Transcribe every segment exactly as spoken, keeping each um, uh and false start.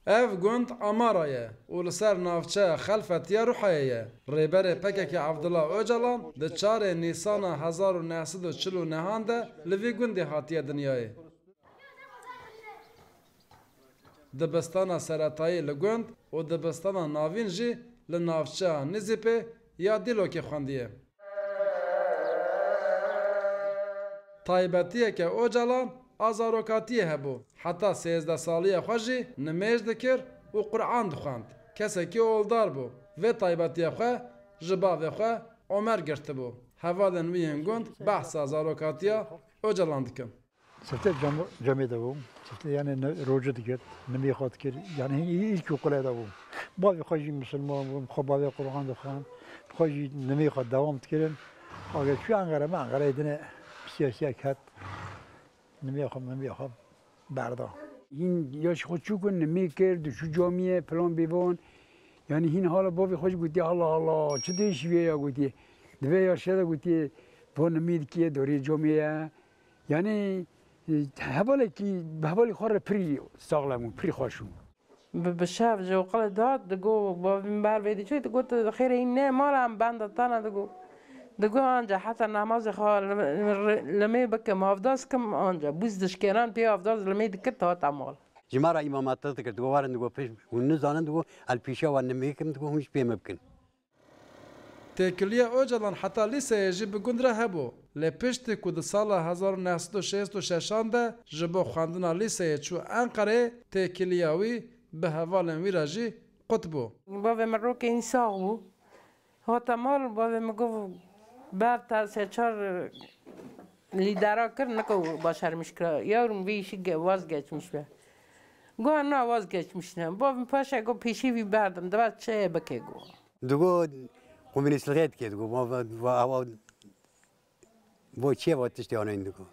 Ev gund Amara ye û li ser navçeya Xelfetiya Ruhayê ye. Rêberê P K K Abdullah Ocalan di çarê Nîsana hezar û neh sed û çil û nehan de li vî gundê hatiye dinyayê. Dibistana seretayî li gund û dibistana navîn jî li navçeya Nizîpê ya Dîlokê xwendiye. Taybetiyeke Ocalan a zarokatiyê hebû. Heta sêzdeh saliya xwe jî nimêj dikir û Quran dixwend. Kesekî oldar bû. Vê taybetiya xwe ji bavê xwe Omer girtibû. Hevalên wî yên gund behsa zarokatiya Ocalan dikin. Sifte cam-, camê de bûm. Sifte yani ne-, rocu digirt, nimê xwe dikir. Yani hîn î-, ilk okula de bûm. Bavê xwe jî misilman bûm, xwe bavê Quran dixwend. Xwe jî nimê xwe dewam dikirin. Agir çû Ankara, me Ankarayê dine siyasiyek het. Nimê xwe, nimê xwe berda. Hîn yaş xwe çû ku nimê kir, diçû camiyê, plan bêvan. Yani hîn hala bavê xwe jî gotiye, "Allah Allah, çi dê şivê ya?" gotiye. Di vê yaşê de gotiye, "Va nimê dikiye, dorê camê ye." Yani, e, hevalekî, bi hevalê xwe re pirî saxlem û pirî xweş û. Bi, bi şev ji oqilê dihat, digo, bavê min ber vê diçû, digo, "Tu xêrê hîn nê mala em benda te ne," digo. Digo, "Anca heta namazê xwe li, li, limê bikim, avdaz kim, anca." Bûz dişkênan pê avdaz limê dikir, te hata mal. Ji me re îmametlik dikir, digo, "Werin," digo, "pêş, hûn nizanin," digo, "el pêşiya we nimê kim," digo, "hûn jî pê min bikin." Têkiliya Ocalan heta lîseyê jî bi gund re hebû. Lê piştî ku di sala hezar û neh sed û şêst û şeşan de ji bo xwendina lîseyê çû Enqereyê, têkiliya wî bi hevalên wî re jî qut bû. Bavê min rokê hîn sax bû. Hate mal, bavê min got, "Ber te sê çar lîdera kir, nika başarmış kira. Yavrum, vî işi ge-, vazgeçmiş be." Got, "Na, vazgeçmiş ne." Bavê min paşê got, "Pêşî vî berdim, dibe çi bike," got. Digo, "Komûnîstliğê dike," digo. Va, va, va, va, bo çiye va tiştê anayîn digo.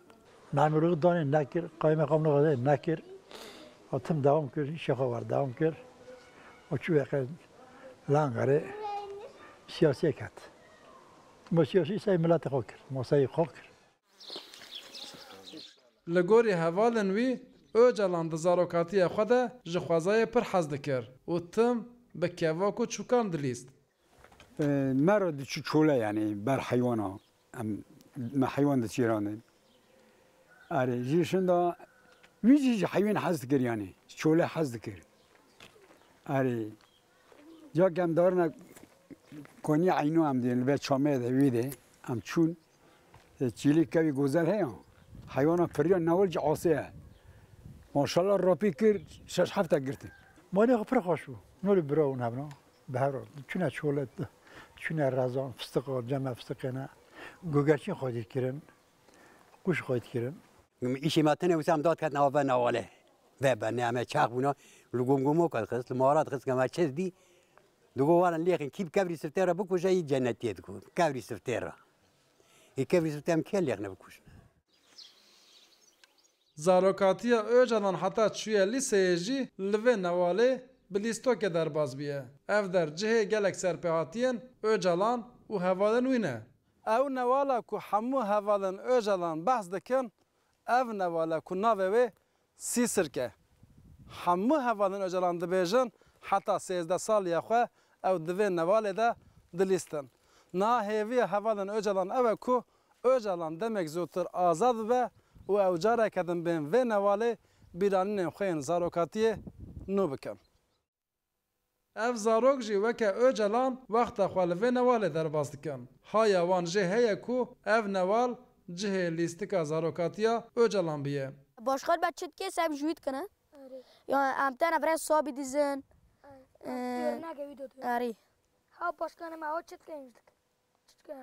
Memurluğu danê nekir, kaymekamlığı da nekir. O tim devam kir, işe xwe war devam kir. O çû veqe Langarê siyasiyê ket. Ma siyasî îsayê miletê xwe kir, masayê xwe kir. Li gorî hevalên wî, Ocalan di zarokatiya xwe de ji xwezayê pir hez dikir û tim bi kevok û çûkan dilîst. E, me re diçû çole, yanî ber heywana. Em, me heywan diçêrandin. Erê, jî şinda wî jî ji heywan hez dikir, yanî çole hez dikir. Erê, carek em darine konî Eyno em dê, li vê çamê de, wî de em çûn. E, çîlî kevî gozel heye. Heywana firiya newil ji asê ye. Maşallah rapî kir, şeş hefte girtin. Malê xwe pir xweş bû. Nolê bira û nebna. Bi hev re. Çûne çole, çûne rezan, fistiqa, ceme fistiqê ne. Gogerçîn xwedî kirin. Qûş xwedî kirin. Îşê me tenê wisa em dat ketin ava newale. Ve be ne em çax bûna. Li gomgomoka dixist, li mara dixist, em çiz dî. Digo warin lêxin, kî bi kevrî siftê re bikuje, yî cennetiyê digo. Kevrî siftê re. Ê kevrî siftê em kê lêxine bikujin? Zarokatiya Ocalan heta çûye lîseyê jî li vê newalê bi lîstokê derbas bûye. Ev der cihê gelek serpêhatiyên Ocalan û hevalên wî ne. Ew newala ku hemû hevalên Ocalan behs dikin, ev newale ku navê wê Sîsirk e. Hemû hevalên Ocalan dibêjin, heta sêzdeh saliya xwe ew di vê newalê de dilîstin. Niha hêviya hevalên Ocalan ew e ku Ocalan demek zûtir azad bibe û ew careke din bên vê newalê bîranînên xwe yên zarokatiyê nû bikin. Ev zarok jî weke Ocalan wexta xwe li vê newalê derbas dikin. Haya wan jê heye ku ev newal cihê lîstika zarokatiya Ocalan biye. Başkan me çi dike, se em ji wî dikine. Erê. Ya em tene vire sabî dizin. Erê. Ee, Örnek evi de diyor. Erê. Ha başkanım, o çi dike, çi dike.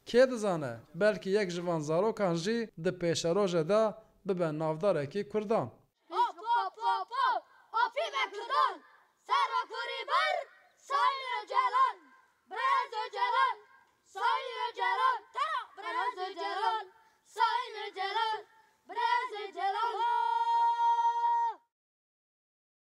Kê dizane, belkî yek ji van zarokan jî di pêşerojê de bibe navdarekî Kurdan.